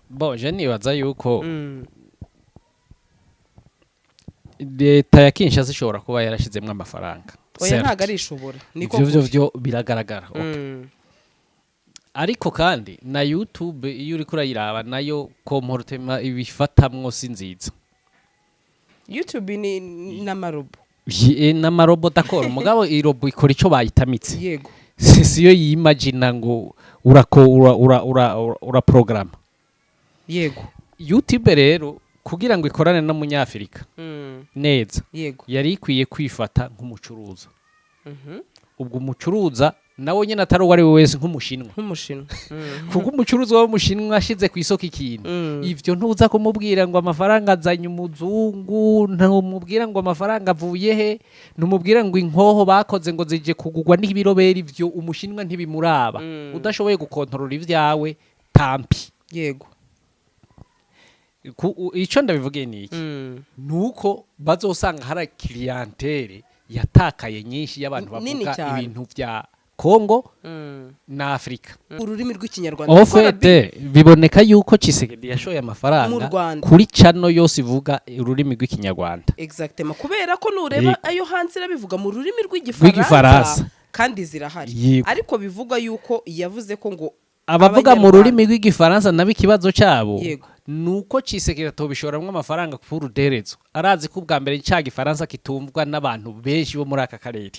Bon, je nibaza yuko leta ya Kinshasa ishobora kuba yarashizemwo amafaranga. Oya. Certes. Ntabwo arishobora, niko Ivyo vyo kuri. vyo biragaragara, okay. Ariko kandi na YouTube, iyo uriko urayiraba, nayo comportement ibifatamwo si nziza. YouTube ni n'amarobo. N'amarobo, d'accord, mugabo irobo ikora ico bayitamitse. Siyo yimagina ngo urako ura ura ura ura, ura programme. YouTube rero, kugira ngo ikorane n'umunyafrika neza, yari ikwiye kwifata nk'umucuruza. Ubwo umucuruza nawe nyine atari uwo ari we wese, nk'umushinwa. Nk'umushinwa. Kuko umucuruzi w'umushinwa ashize ku isoko ikintu, ivyo ntuza kumubwira ngo amafaranga azanye umuzungu, ntumubwira ngo amafaranga avuye he, ntumubwira ngo inkoho bakoze ngo zije kugurwa n'ibiroberi. Ivyo umushinwa ntibimuraba. Udashoboye gukontorora ivyawe, tant pis. Ico ndabivugiye ni iki? Nuko bazosanga hari clientèle yatakaye nyinshi y'abantu Nini bavuga cyane. ibintu vya Kongo na Afrika. Ururimi rw'Ikinyarwanda. Au Gukora fait, biboneka yuko Tshisekedi yashoye Mu amafaranga Rwanda. kuri channel yose ivuga ururimi rw'Ikinyarwanda. Exactement, kubera ko nureba ayo hanze irabivuga mu rurimi Rw'igifaransa. rw'Igifaransa kandi zirahari. Ariko bivugwa yuko yavuze ko ngo Abavuga mu Abanyarwanda- rurimi rw'Igifaransa nabo ikibazo cyabo nuko Tshisekedi atobishoramwo amafaranga ku ruderezo. Arazi ko ubwa mbere cya Gifaransa kitumvwa n'abantu benshi bo muri aka karere.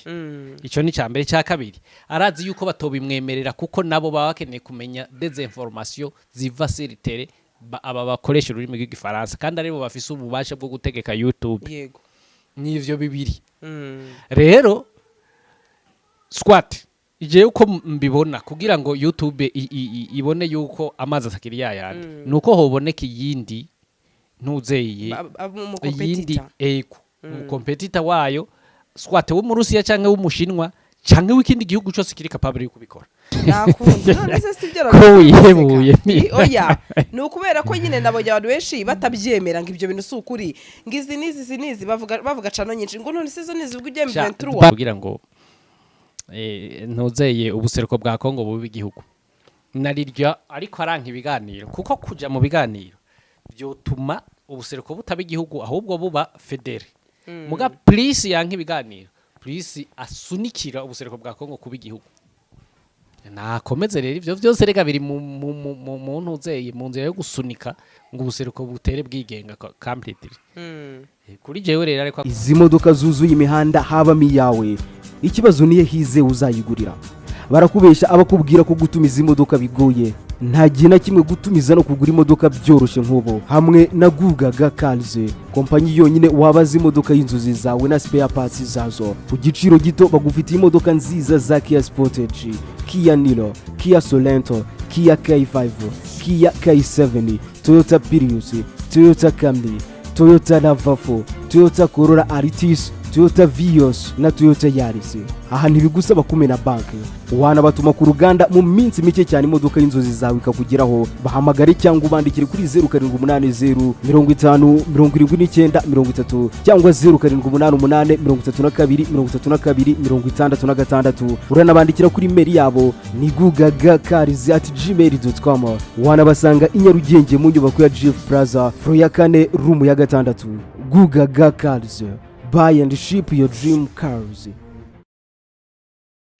Ico ni mbere. Cya kabiri, arazi yuko batobimwemerera, kuko nabo baba bakeneye kumenya des informations ziva sur terrain, aba bakoresha ururimi rw'Igifaransa kandi aribo bafise ububasha bwo gutegeka YouTube. N'ivyo bibiri rero, soit jewe uko mbibona, kugira ngo YouTube ibone yuko amazi atakiri yayandi, nuko hoboneka iyindi ntuzeye, iyindi Umu compétiteur. Ego, umu compétiteur wayo, soit wo mu Rusiya canke w'Umushinwa canke w'ikindi gihugu cose kiri capable yo kubikora. Nakunze none se sibyo? Ko wihebuye? Oya, ni ukubera ko nyine nabonye abantu benshi batabyemera, ngo ibyo bintu si ukuri, ngo izi n'izi, izi n'izi, bavuga channel nyinshi, ngo none se izo n'izi ubwo ugiye Sha, M23. Kugira ngo ntuzeye ubuseruko bwa Kongo bube igihugu, narirya ariko aranka ibiganiro, kuko kuja mu biganiro byotuma ubuseruko butaba igihugu, ahubwo buba fédéré. Muga plus yanka ibiganiro, plus asunikira ubuseruko bwa Kongo kuba igihugu. Nakomeze rero, ivyo vyose reka biri mu ntuzeye, mu nzira yo gusunika ngo ubuseruko butere bwigenga completely. Kuri jewe rero, ariko Izi modoka zuzuye imihanda habamo iyawe? Ikibazo niyo hize uzayigurira. Barakubesha abakubwira ko gutumiza imodoka bigoye. Nta gihe na kimwe gutumiza no kugura imodoka byoroshye nk'ubu hamwe na Gugaga Cars, kompanyi yonyine wabaza imodoka y'inzozi zawe na spare parts zazo ku giciro gito. Bagufitiye imodoka nziza za Kia Sportage, Kia Niro, Kia Sorento, Kia K5, Kia K7, Toyota Prius, Toyota Camry, Toyota RAV4, Toyota Corolla Altis, Toyota Vios na Toyota Yaris. Aha ntibigusaba kumena banki, wanabatuma ku ruganda mu minsi mike cyane imodoka y'inzozi zawe ikakugeraho. Bahamagare cyangwa ubandikire kuri 0780507930 cyangwa 0788323266. Uranabandikira kuri email yabo ni gugagacars@gmail.com. Wanabasanga i Nyarugenge mu nyubako ya GF Plaza, floor ya kane, room ya gatandatu. Gugaga Cars, buy and ship your dream cars.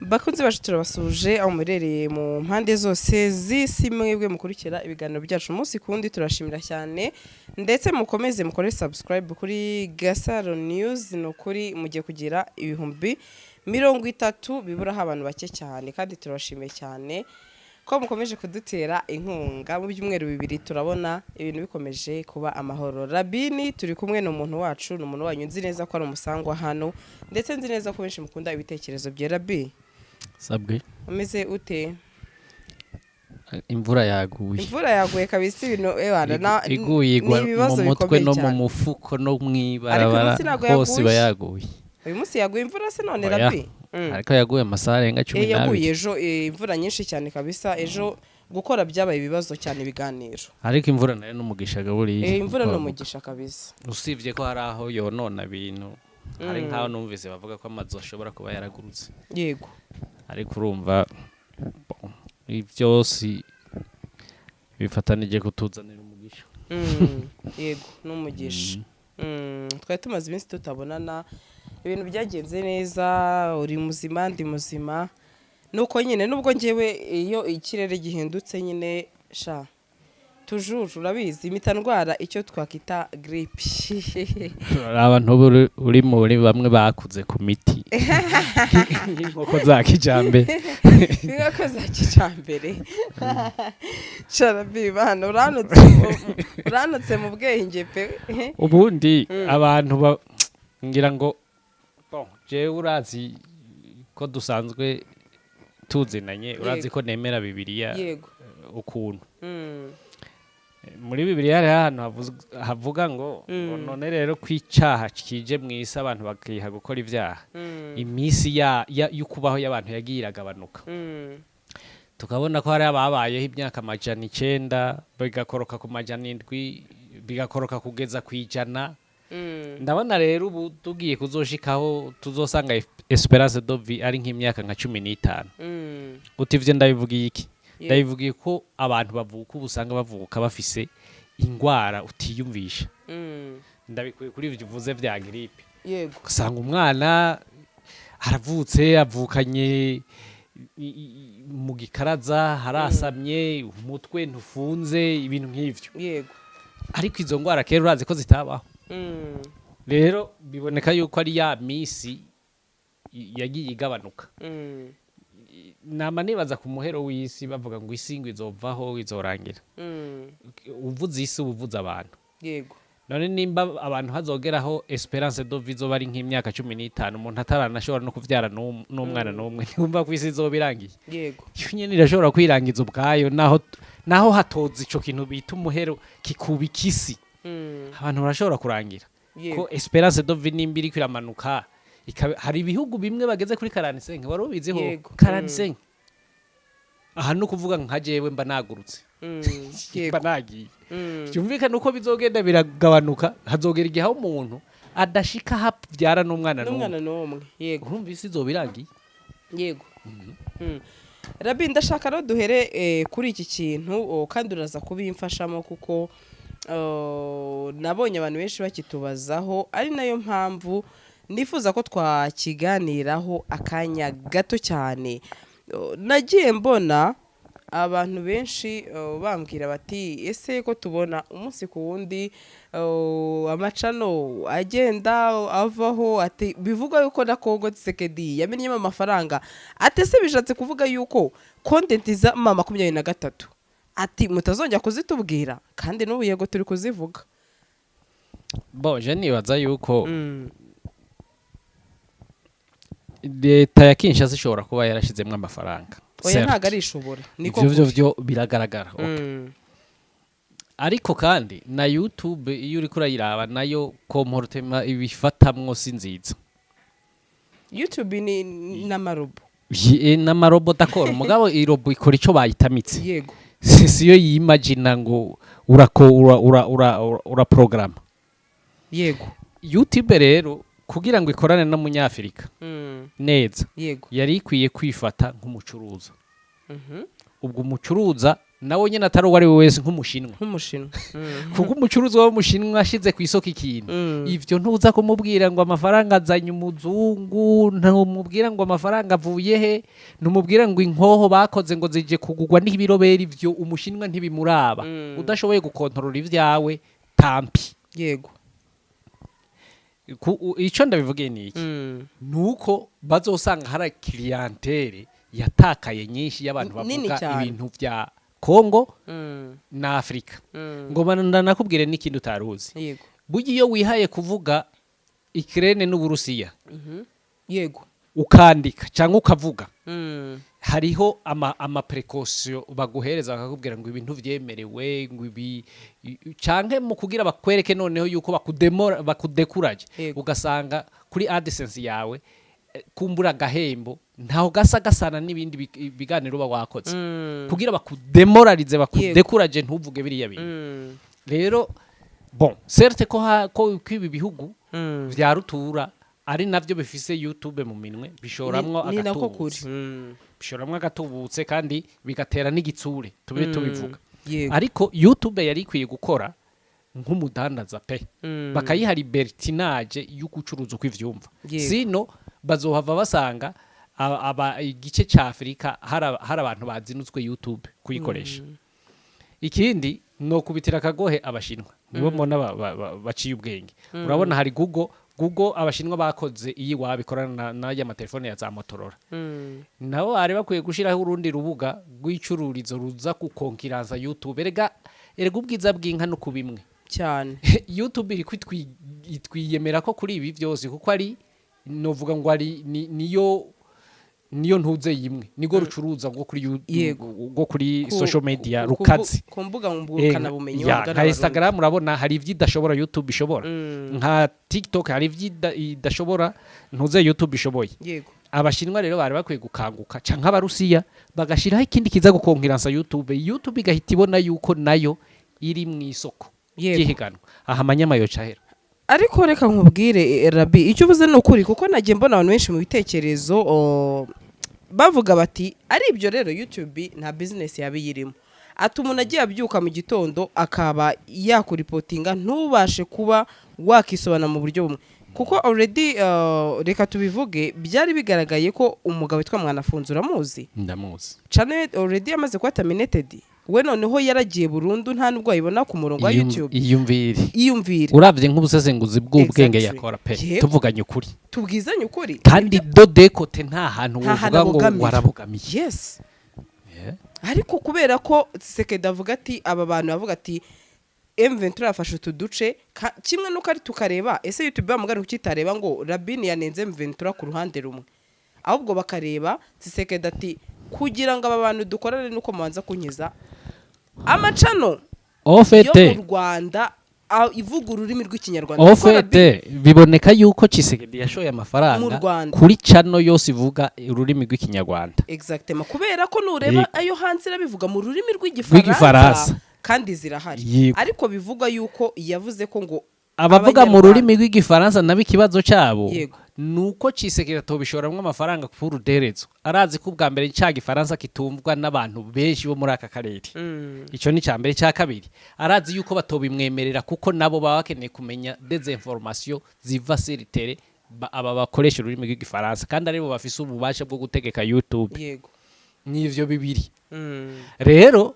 Bakunzi bacu, turabasuje aho muherereye mu mpande zose z'isi, mwebwe mukurikira ibiganiro byacu umunsi ku wundi. Turashimira cyane, ndetse mukomeze mukore subscribe kuri Gasaro News. Ni ukuri mugiye kugira 30,000, biburaho abantu bake cyane, kandi turabashimiye cyane ko mukomeje kudutera inkunga. Mu byumweru 2 turabona ibintu bikomeje kuba amahoro. Rabini turi kumwe, ni umuntu wacu, ni umuntu wanyu, nzi neza ko ari umusangwa hano, ndetse nzi neza ko benshi mukunda ibitekerezo bye. Rabi, Sabwe. umeze ute? Imvura yaguye. Imvura yaguye kabisa, ibintu ewana Iguye igwa ni ibibazo mu mutwe bikomeye no mu cyane. mufuko no Ariko uyu mwibarabara munsi ntabwo hose iba yaguye. Yaguye. Uyu munsi yaguye imvura se none? Oya. Rabi. Ariko yaguye amasaha arenga cumi Yaguye n'abiri ejo, imvura nyinshi cyane kabisa. Ejo gukora byabaye ibibazo cyane, ibiganiro. Ariko imvura nayo n'umugisha buriya. Imvura ni Uko bavuga. umugisha kabisa. Usibye ko hari aho yonona ibintu, hari nk'aho numvise bavuga ko amazu ashobora kuba yaragurutse. Ariko urumva, bon, ibi byose Bifatanije kutuzanira umugisha. Yego, n'umugisha. Twari tumaze iminsi tutabonana, ibintu byagenze neza, uri muzima, ndi muzima. Nuko nyine nubwo ngewe iyo ikirere gihindutse nyine sha tujuje, urabizi, impita ndwara icyo twakita grippe. Abantu uri muri bamwe bakuze ku miti nk'inkoko za kijambere. Inkoko za kijambere. Sharabi bana, uranutse mu bwenge pe. Ubundi abantu ngira ngo bon, jewe urazi ko dusanzwe tuzinanye, urazi ko nemera Bibiliya. Ukuntu muri Bibiliya hariho ahantu havuga ngo none rero ko icaha kije mu isi, abantu bakiha gukora ibyaha, iminsi y'ukubaho y'abantu yagiye iragabanuka. Tukabona ko hari ababayeho imyaka 900, bigakoroka ku 700, bigakoroka kugeza ku 100. Ndabona rero ubu tugiye kuzoshikaho tuzosanga espérance de vie ari nk'imyaka nka 15. Uti ivyo ndabivugiye iki? Ndabivugiye ko abantu bavuka ubu usanga bavuka bafise ingwara utiyumvisha. Ndabikuye kuri ivyo uvuze vya grippe. Ugasanga umwana aravutse, avukanye mu gikaraza harasamye, umutwe ntufunze, ibintu nk'ivyo. Ariko izo ngwara kera urazi ko zitabaho. Rero biboneka yuko ari ya misi yagiye igabanuka. Nama nibaza ku muhero w'isi, bavuga ngo isi ngo izovaho, izorangira. Uvuze isi uba uvuze abantu. None nimba abantu hazogeraho espérance de vie izoba ari nk'imyaka 15, umuntu ataranashobora no kuvyara n'umwana n'umwe, ntiwumva ko isi izoba irangiye? Iyo nyene irashobora kwirangiza ubwayo, naho hatoza ico kintu bita umuhero kikubika isi. Abantu barashobora kurangira ko espérance de vie nimba iriko iramanuka, hari ibihugu bimwe bageze kuri 45, wari ubiziho? Yego. 45, aha no kuvuga nka jewe mba nagurutse, mba nagiye. Byumvikana uko bizogenda biragabanuka, hazogera igihe aho umuntu adashika habyara n'umwana n'umwe. N'umwana n'umwe, yego. Urumva isi izoba irangiye. Yego. Rabi, ndashaka rero duhere kuri iki kintu, kandi uraza kubimfashamo kuko nabonye abantu benshi bakitubazaho, ari nayo mpamvu nifuza ko twakiganiraho akanya gato cyane. Nagiye mbona abantu benshi bambwira bati: "Ese ko tubona umunsi ku wundi amacano agenda avaho?" Ati bivugwa yuko na Kongo Tshisekedi yamenyemo amafaranga. Ati ese bishatse kuvuga yuko content za M23, ati mutazongera kuzitubwira? Kandi n'ubu yego turi kuzivuga. Bon, je nibaza yuko leta ya Kinshasa ishobora kuba yarashizemwo amafaranga. Oya. Certes. Ntabwo arishobora, niko Ivyo vyo kuri. vyo biragaragara, okay. Ariko kandi na YouTube iyo uriko urayiraba nayo, comportement ibifatamwo si nziza. YouTube ni n'amarobo. N'amarobo, d'accord, mugabo irobo ikora ico bayitamitse. Siyo yimagina ngo urako ura ura ura ura, ura programme. YouTube rero kugira ngo ikorane n'umunyafrika neza, yari ikwiye kwifata nk'umucuruza. Ubwo umucuruza nawe nyine atari uwo ari we wese, nk'umushinwa. Nk'umushinwa. Kuko umucuruzi w'umushinwa ashize ku isoko ikintu, ivyo ntuza kumubwira ngo amafaranga azanye umuzungu, ntumubwira ngo amafaranga avuye he, ntumubwira ngo inkoho bakoze ngo zije kugurwa n'ibiroberi. Ivyo umushinwa ntibimuraba. Udashoboye gukontorora ivyawe, tant pis. Ico ndabivugiye ni iki? Nuko bazosanga hari clientèle yatakaye nyinshi y'abantu Nini bavuga cyane. ibintu vya Kongo na Afrika. Ngoma ndanakubwire n'ikindi utaruzi. Burya iyo wihaye kuvuga Ukraine n'Uburusiya, ukandika cyangwa ukavuga, hariho ama précaution baguhereza, bakakubwira ngo ibintu vyemerewe, ngo ibi canke mu kugira bakwereke noneho yuko bakudemora, bakudekuraje. Ugasanga kuri AdSense yawe kumbura agahembo ntaho gasa gasana n'ibindi biganiro uba wakoze, kugira bakudemoralize, bakudekuraje, ntuvuge biriya bintu. Rero bon, certes ko ibi bihugu vya rutura ari navyo bifise YouTube mu minwe, bishoramwo Ni nako kuri. agatubutse, bishoramwo agatubutse kandi bigatera n'igitsure, tube tubivuga. Ariko YouTube yari ikwiye gukora nk'umudandaza pe, bakayiha libertinage yo gucuruza uko ivyumva. Sino bazohava basanga aba igice ca Afrika hari abantu bazinutswe YouTube kuyikoresha. Ikindi no kubitira akagohe Abashinwa, nibo mbona baciye ubwenge. Urabona hari Google Abashinwa bakoze iyi wabikorana n'aya matelefone ya za Motorola. Nabo bari bakwiye gushiraho urundi rubuga rw'icururizo ruza gukonkiranza YouTube. Erega ubwiza bw'inka no kubimwe. YouTube iri itwiyemera ko kuri ibi byose, kuko ari novuga ngo ari niyo ntuze yimwe nigo rucuruza rwo kuri rwo kuri social media rukaze ku mbuga ngurukanabumenyi. Ya, nka Instagram urabona hari ibyo idashobora YouTube ishobora, nka TikTok hari ibyo idashobora ntuze YouTube ishoboye. Abashinwa rero bari bakwiye gukanguka canke Abarusiya bagashiraho ikindi kiza gukonkiransa YouTube, YouTube igahita ibona yuko nayo iri mu isoko ry'ihiganwa. Aha amanyama yoca ahera. Ariko reka nkubwire, Rabi, icyo uvuze ni ukuri, kuko nagiye mbona abantu benshi mu bitekerezo bavuga bati ari ibyo rero, YouTube nta business yaba iyirimo, ati umuntu agiye abyuka mu gitondo akaba yakuripotinga, ntubashe kuba wakisobanura mu buryo bumwe, kuko already reka tubivuge, byari bigaragaye ko umugabo witwa Mwanafunzi, uramuzi? Ndamuzi. Channel already yamaze kuba terminated, we noneho yaragiye burundu, nta nubwo wayibona ku murongo wa YouTube. Iyumvire. Iyumvire. Uravye nk'ubusesenguzi bw'ubwenge yakora pe. Tuvuganye ukuri. Tubwizanye ukuri. Kandi de côté nta hantu Nta hantu wovuga ngo abogamiye. warabogamiye. Ariko kubera ko Tshisekedi avuga ati aba bantu bavuga ati M23 yafashe utu duce, kimwe nuko ari tukareba ese YouTube bamugana kuki itareba ngo Rabini yanenze M23 ku ruhande rumwe, ahubwo bakareba Tshisekedi ati kugira ngo aba bantu dukorane nuko mubanza kunkiza amacano yo Au fait mu Rwanda ivuga ururimi rw'Ikinyarwanda. Kuko Au fait biboneka yuko Tshisekedi yashoye Mu amafaranga Rwanda. kuri channel yose ivuga ururimi rw'Ikinyarwanda. Exactement, kubera ko nureba ayo hanze irabivuga mu rurimi Rw'igifaransa. rw'Igifaransa kandi zirahari. Ariko bivugwa yuko yavuze ko ngo Abavuga mu Abanyarwanda- rurimi rw'Igifaransa nabo ikibazo cyabo nuko Tshisekedi atobishoramwo amafaranga ku ruderezo. Arazi ko ubwa mbere cya Gifaransa kitumvwa n'abantu benshi bo muri aka karere. Icyo ni cya mbere. Cya kabiri, arazi yuko batobimwemerera, kuko nabo baba bakeneye kumenya des informations ziva sur terrain, aba bakoresha ururimi rw'Igifaransa kandi aribo bafise ububasha bwo gutegeka YouTube. N'ivyo bibiri rero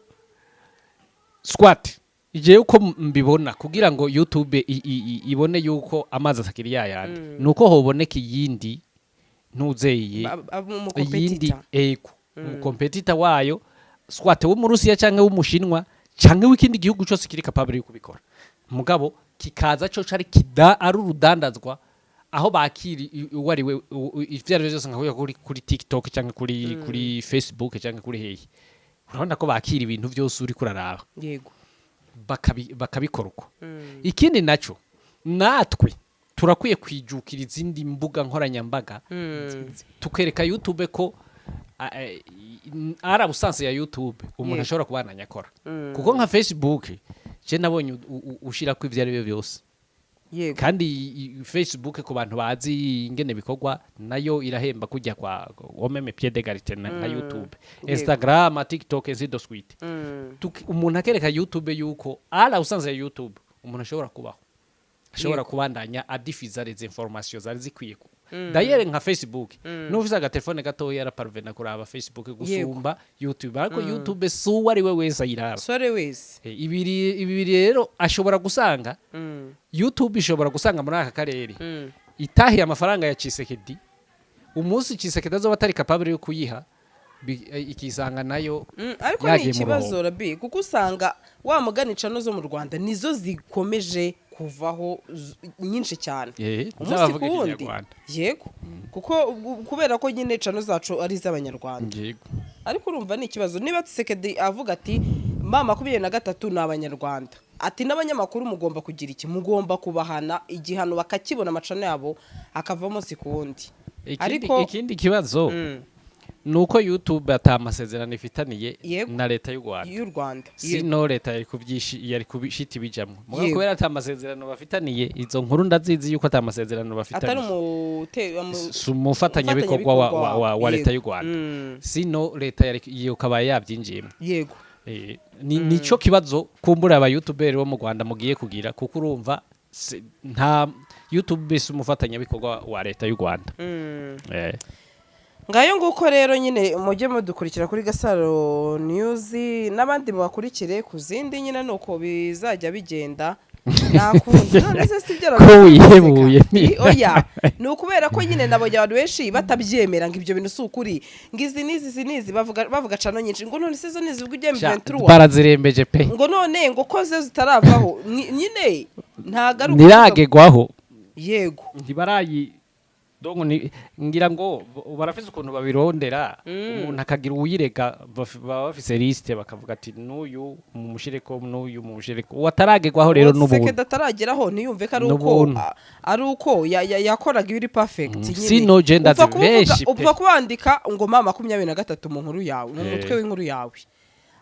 squat igihe uko mbibona, kugira ngo YouTube ibone yuko amazi atakiri yayandi, nuko hoboneka iyindi ntuzeye iyindi Umu competitor. Ego, umu competitor wayo, soit wo mu Rusiya canke w'Umushinwa canke w'ikindi gihugu cyose kiri capable yo kubikora, mugabo kikaza cyo cari kida ari urudandazwa aho bakiri uwo ari we ivyo ari byo byose, nka kuri TikTok canke kuri Facebook canke kuri hehe, urabona ko bakira ibintu byose uri kuraraba, bakabikora uko. Ikindi naco, natwe turakwiye kwijukira izindi mbuga nkoranyambaga, tukereka YouTube ko ari abusanse ya YouTube umuntu ashobora kubandanya akora, kuko nka Facebook je nabonye ushirako ivyo ari byo byose. Kandi Facebook, ku bantu bazi ingene bikorwa, nayo irahemba kujya kwa au même pied d'égalité na YouTube, Instagram, TikTok, ainsi de suite. Umuntu akereka YouTube yuko ari usanze ya YouTube umuntu ashobora kubaho, ashobora kubandanya adifiza les informations zari zikwiye ku d'ailleurs nka Facebook, n'ufise agatelefone gatoya araparvena kuraba Facebook gusumba YouTube, ariko YouTube si uwo ari we wese ayiraba. Sore wese. Ibiri rero ashobora gusanga YouTube ishobora gusanga muri aka karere itahiye amafaranga ya Tshisekedi, umunsi Tshisekedi azoba atari capable yo kuyiha, ikisanga nayo Ariko ni yagiye mu ikibazo ruhombo. Rabi, kuko usanga wa mugani channel zo mu Rwanda nizo zikomeje kuvaho nyinshi cyane umunsi z'abavuga ku wundi. Ikinyarwanda. Yego, kuko kubera ko nyine channel zacu ari iz'Abanyarwanda. Ariko urumva ni ikibazo niba Tshisekedi avuga ati M23 ni Abanyarwanda, ati n'abanyamakuru mugomba kugira iki, mugomba kubahana igihano, bakakibona, ama channel yabo akavamo si ku wundi. Ariko ikindi kibazo ni uko YouTube ata amasezerano ifitaniye na leta y'u Rwanda. Y'u Rwanda. Sino leta yari kubyishi, yari kubishita ibijamwo. Mugabo kubera ata amasezerano bafitaniye, izo nkuru ndazizi yuko ata amasezerano atari bafitaniye, si umufatanyabikorwa wa leta y'u Rwanda. Sino leta yari yokabaye yabyinjiyemo. Nico kibazo kumbura aba YouTuber bo mu Rwanda mugiye kugira, kuko urumva nta YouTube si umufatanyabikorwa wa leta y'u Rwanda. Ngayo nguko rero nyine, mujye mudukurikira kuri Gasaro News n'abandi mubakurikire ku zindi nyine, nuko bizajya bigenda. Nakunze none se sibyo? Ko wihebuye? Oya, ni ukubera ko nyine nabonye abantu benshi batabyemera, ngo ibyo bintu si ukuri, ngo izi n'izi, izi n'izi, bavuga channel nyinshi, ngo none se zo nizi ubwo Sha, M23 barazirembeje pe. Ngo none ngo ko zo zitaravaho. Nyine ntago ari ukuvuga- Ntiragegwaho. Yego. Ntibarayi, donc ngira ngo barafise ukuntu babirondera, umuntu akagira uwuyirega, baba bafise liste, bakavuga ati n'uyu mumushireko, n'uyu mumushireko, uwataragegwaho rero n'ubuntu. Sekedi atarageraho ntiyumve ko ari uko N'ubuntu. ari uko yakoraga ibiri perfect nyine. Sino je ndazi Upfa kuvuga- benshi pe. Upfa kubandika ngo M23 mu nkuru yawe, mu mutwe w'inkuru yawe,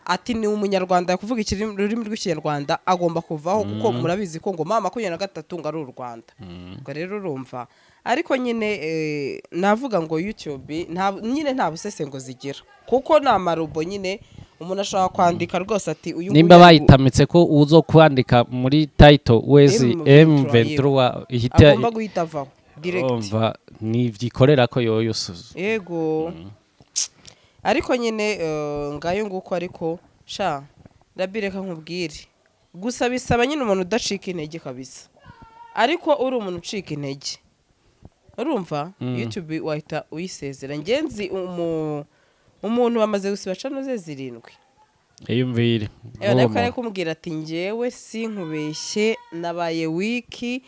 ati ni umunyarwanda, kuvuga ururimi rw'Ikinyarwanda, agomba kuvaho, kuko murabizi ko ngo M23 ngo ari u Rwanda. Ubwo rero urumva, ariko nyine navuga ngo YouTube nyine nta busesengo zigira, kuko ni amarobo nyine. Umuntu ashobora kwandika rwose ati uyu Nimba nguyu bayitamitse ko uzo kwandika muri title wese M23 M23 ihita agomba guhita avaho direct. Umva, nivyikorera ko yoyo suzu. Yego, ariko nyine ngayo nguko. Ariko sha Rabi, reka nkubwire gusa, bisaba nyine umuntu udacika intege kabisa. Ariko uri umuntu ucika intege, urumva, YouTube wahita uyisezera. Ngenzi umuntu bamaze gusiba channel ze zirindwi. Iyumvire. Ewe, ariko ari kumubwira ati njyewe sinkubeshye, nabaye wiki,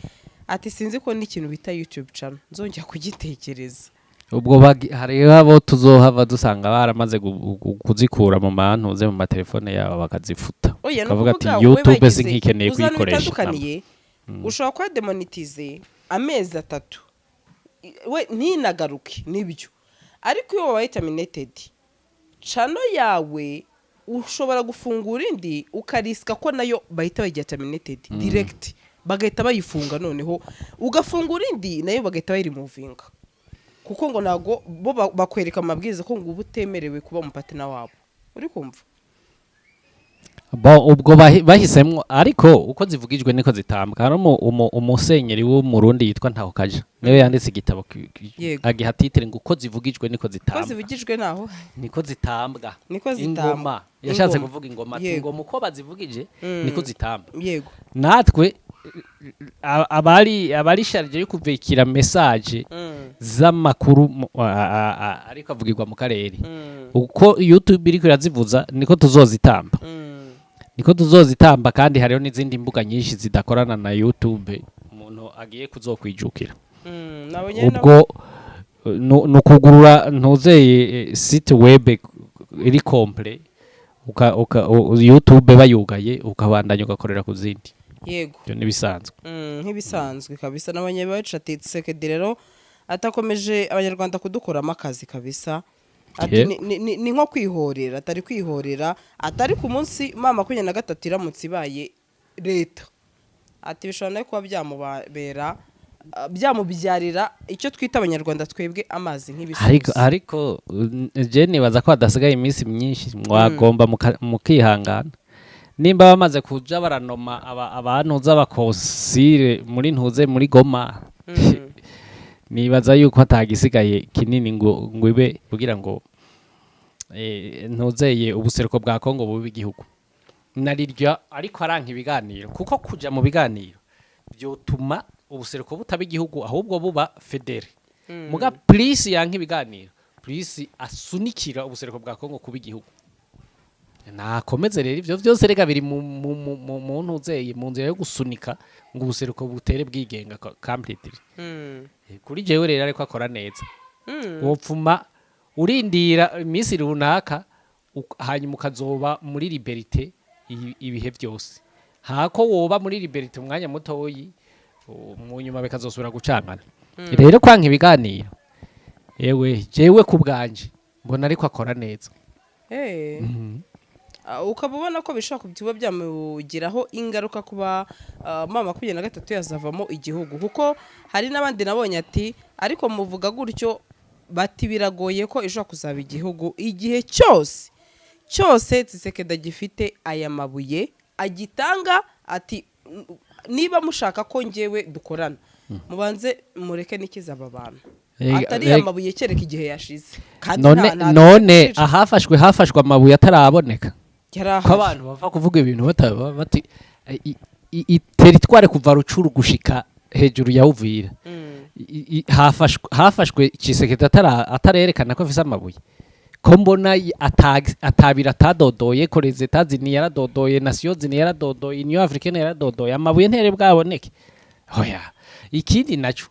ati sinzi ko n'ikintu bita YouTube channel nzongera kugitekereza. Ubwo hariho abo tuzohava dusanga baramaze kuzikura mu mantuze, mu matelefone yabo, bakazifuta. Oya, ni Ukavuga ati ukuvuga wowe YouTube bagize- sinkikeneye uzi ahantu kuyikoresha. bitandukaniye? Ushobora kuba demonetize amezi 3, we ntinagaruke nibyo, ariko iyo wabaye terminated channel yawe, ushobora gufungura indi, ukarisika ko nayo bahita bayigira terminated direct, bagahita bayifunga, noneho ugafungura indi nayo bagahita bayirimuvinga, kuko ngo ntabwo bo bakwereka amabwiriza ko ngo uba utemerewe kuba umupartner wabo. Uri kumva? Bon, ubwo bahisemwo, ariko uko zivugijwe niko zitambwa. Hari umusenyeri w'Umurundi yitwa Ntahokaja, niwe yanditse igitabo agiha titre ngo uko zivugijwe niko Ko zitambwa. zivugijwe naho Niko zitambwa. Niko zitambwa. Ingoma yashatse Ingoma. kuvuga ingoma, ati ingoma uko bazivugije niko zitamba. Natwe abari chargé yo kuvekira message z'amakuru ariko avugirwa mu karere, uko YouTube iriko irazivuza niko tuzozitamba, niko tuzozitamba. Kandi hariho n'izindi mbuga nyinshi zidakorana na YouTube umuntu agiye kuzokwijukira. Nabonye Ubwo ni ukugurura ntuzeye site web iri complet, YouTube bayugaye, ukabandanya ugakorera ku zindi. Ibyo n'ibisanzwe. Nk'ibisanzwe kabisa. Nabonye baca ati Tshisekedi rero atakomeje abanyarwanda kudukuramo akazi kabisa, ati ni nko kwihorera, atari kwihorera, atari ku munsi M23 iramutse ibaye leta, ati bishobora no kuba byamubera, byamubyarira icyo twita abanyarwanda twebwe amazi nk'ibisubizo. Ariko je nibaza ko hadasigaye iminsi myinshi, mwagomba mukihangana. Nimba bamaze kuja baranoma abantu z'abakonsire muri ntuze muri Goma, nibaza yuko hatagisigaye kinini ngo ibe kugira ngo ntuzeye ubuseruko bwa Kongo bube igihugu. Narirya ariko aranka ibiganiro, kuko kuja mu biganiro byotuma ubuseruko butaba igihugu, ahubwo buba fédéré. Muga plus yanka ibiganiro, plus asunikira ubuseruko bwa Kongo kuba igihugu. Nakomeze rero, ivyo vyose rega biri mu ntuzeye, mu nzira yo gusunika ngo ubuseruko butere bwigenga completely. Kuri jewe rero ariko akora neza. Wopfuma urindira iminsi runaka, hanyuma ukazoba muri liberté ibihe byose, hako woba muri liberté umwanya mutoyi, mu nyuma bikazosubira gucangana. Rero kwanka ibiganiro, yewe, jewe ku bwanje mbona ariko akora neza. Ukaba ubona ko bishobora kuba byamugiraho ingaruka kuba M23 yazavamo igihugu, kuko hari n'abandi nabonye ati ariko muvuga gutyo, bati biragoye ko ishobora kuzaba igihugu igihe cyose. Cyose Tshisekedi agifite aya mabuye agitanga, ati: "Niba mushaka ko ngewe dukorana, mubanze mureke nikize aba bantu." Atari amabuye kereka igihe yashize kandi None none ahafashwe amabuye ataraboneka, yari ko ahari. Abantu bava kuvuga ibintu bati territoire kuva Rucuru gushika hejuru ya Uvira, hafashwe Tshisekedi atarerekana ko afise amabuye, ko mbona atabira atadodoye, ko les États-Unis yaradodoye, Nations Unies yaradodoye, Union Africaine yaradodoye, amabuye ntere bwaboneke? Oya. Ikindi naco,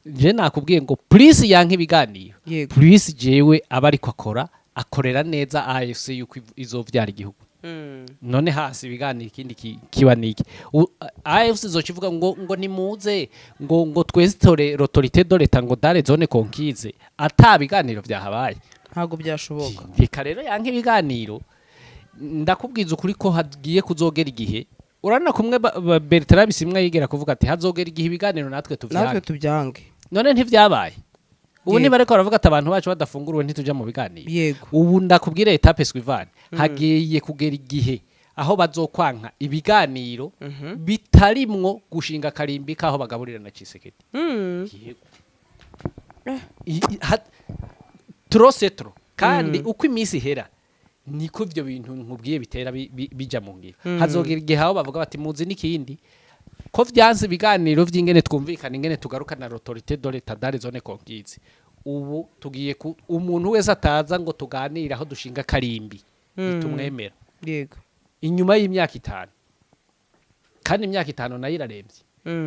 je nakubwiye ngo plus yanka ibiganiro, plus jewe aba ariko akora, akorera neza AFC yuko izovyara igihugu. None hasi ibiganiro, ikindi kiba niki? AFC izoca ngo nimuze ngo twesitore l'autorité de l'État ngo dans les zones conquises, ata biganiro vyahabaye. Ntabwo byashoboka. Reka rero yanka ibiganiro, ndakubwiza ukuri ko hagiye kuzogera igihe, urabona kumwe Bertrand Bisimwa yigera kuvuga ati: "Hazogera igihe ibiganiro natwe Natwe tuvyange." Tubyange. None ntivyabaye? Ubu niba ariko baravuga ati: "Abantu bacu badafunguriwe ntituja mu biganiro." Ubu ndakubwira, étape suivante, hagiye kugera igihe aho bazokwanka ibiganiro bitarimwo gushinga akarimbi kaho bagaburira na Tshisekedi. Yego. Trop c'est trop. Kandi uko iminsi ihera niko ivyo bintu nkubwiye bitera bija mu ngiro. Hazogera igihe aho bavuga bati: "Muzi n'ikindi, ko vyanse ibiganiro vy'ingene twumvikana ingene tugarukana l'autorité de l'État dans les zones conquises, ubu tugiye ku umuntu wese ataza ngo tuganire aho dushinga karimbi, tumwemera." Inyuma y'imyaka 5, kandi imyaka 5 nayo irarembye,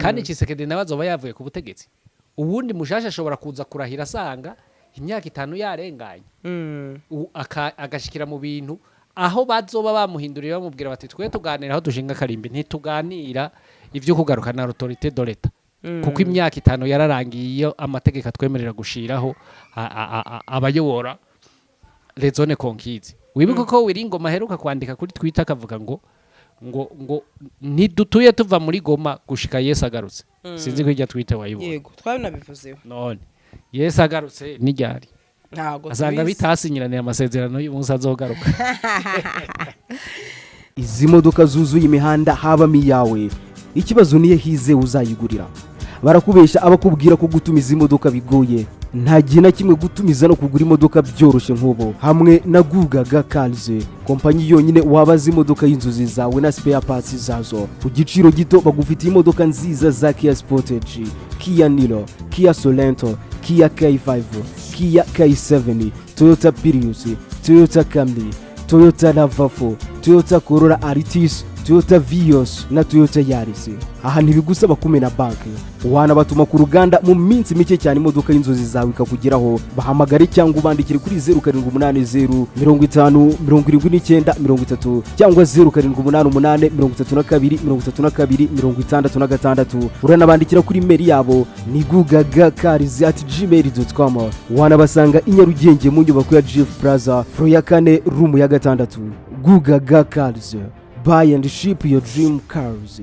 kandi Tshisekedi nawe azoba yavuye ku butegetsi, uwundi mushasha ashobora kuza kurahira asanga imyaka 5 yarenganye, agashikira mu bintu aho bazoba bamuhinduriye, bamubwira bati: "Twe tuganira aho dushinga karimbi, ntituganira ivyo kugarukana l'autorité de l'État, kuko imyaka 5 yararangiye iyo amategeko atwemerera gushiraho abayobora les zones conquises." Wibuke ko Wiringoma aheruka kwandika kuri Twitter akavuga ngo ntidutuye tuva muri Goma gushika Yesu agarutse. Sinzi ko irya Twitter wayibonye. Yego, twabinabivuzeho. None Yesu agarutse n'iryari? Ntabwo Asanga tubizi. bitasinyiraniye amasezerano y'umunsi azogaruka. Izi modoka zuzuye imihanda habamo iyawe? Ikibazo niyo hizewe uzayigurira. Barakubesha abakubwira ko gutumiza imodoka bigoye. Nta gihe na kimwe gutumiza no kugura imodoka byoroshye nk'ubu hamwe na Gugaga Cars, kompanyi yonyine wabaza imodoka y'inzozi zawe na spare parts zazo ku giciro gito. Bagufitiye imodoka nziza za Kia Sportage, Kia Niro, Kia Sorento, Kia K5, Kia K7, Toyota Prius, Toyota Camry, Toyota RAV4, Toyota Corolla Altis, Toyota Vios na Toyota Yaris. Aha ntibigusaba kumena banki, wanabatuma ku ruganda mu minsi mike cyane imodoka y'inzozi zawe ikakugeraho. Bahamagare cyangwa ubandikire kuri 0780507930 cyangwa 0788323266. Uranabandikira kuri email yabo ni gugagacars@gmail.com. Wanabasanga i Nyarugenge mu nyubako ya GF Plaza, floor ya kane, room ya gatandatu. Gugaga Cars, buy and ship your dream cars.